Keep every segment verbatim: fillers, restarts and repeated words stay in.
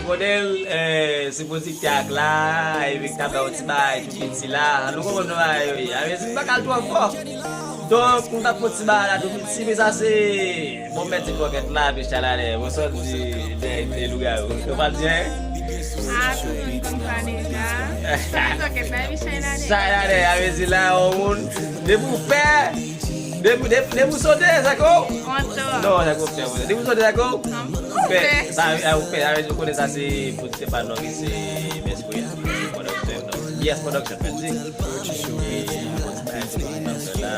Konnen l, eh, se pwodiktè ak la, epi k ta bay yon ti bagay tou piti la. Nou konprann nou bagay yo ye. Avè di m pa ka al twò fò. Donk, m t ap fè yon ti bagay la tou piti, men sa se bon, mèt di pòkèt la, epi chay la dèyè. Bon, sa w di dèyè te lougawou. Yo pa di anyen? Ah, tout moun konn sa deja. Sa pòkèt la, epi chay la dèyè. Chay la dèyè, avè di la, yon moun, depi w pè, Depi, depi, depi w sote, sa ko? Kontan. Non, sa ko pè, depi w sote, sa ko? Pè. Sa, sa, ou pè, sa vle di ou konnen sa se pwodiktè pa nou ki se Best Production, non. B S Production, mèt di. E, bon, se pa se ki pa fè la,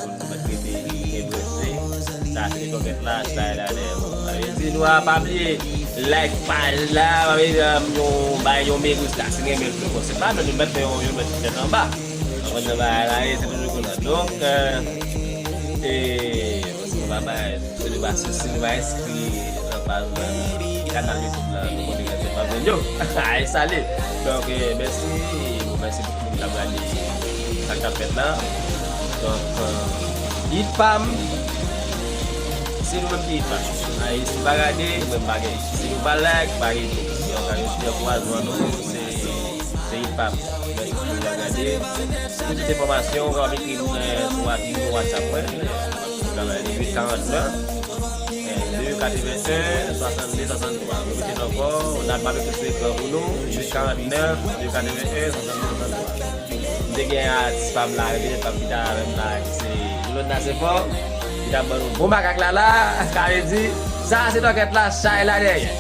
pou nou mèt rete enterese. Sa se pòkèt la, sa la, la. Sa vle di nou a pa bliye like paj la, pa bliye, um, yon, bay yon meris la, si nou renmen l tou. Bon, se pa nou, nou mèt fè yon, yon mèt fèt anba. Konprann nan bagay la ye, se toujou konsa. Donk, euh, e, se nou pa bay, se nou pa, se nou pa enskri nan paj, euh, kanal YouTube la, nou konnen se pa moun yo. Ay, sale. Donk, eh, mèsi, bon, mèsi pou tout moun k ap gade sa k ap fèt la. Donk, euh, hit pa m, se nou menm ki hit pa m. Ay, si w pa gade, mwen m pa gen hit. Si nou pa like, pa gen hit. Donk, ay, yon ti ankourajman nou, se Se hip hop. Mèsi pou sa w gade. Pou tout enfòmasyon, w ap ekri m, eh, sou wa-, nimewo WhatsApp mwen. Ou ka bay uit karant nèf, eh, de katreven en, swasannde, swasanntwa. Repete l ankò, w ap ekri sou ekran pou nou, uit karant nèf, de katreven en, swasannde, swasanntwa. M te gen atis pa m la, reveye pa m ki ta avè m la, ki se Lona Sefò, ki ta ban nou bon makak la la, sa vle di, sa se tòkèt la, chay la dèyè.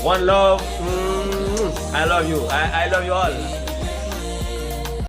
One love, mm, I love you, I, I love you all.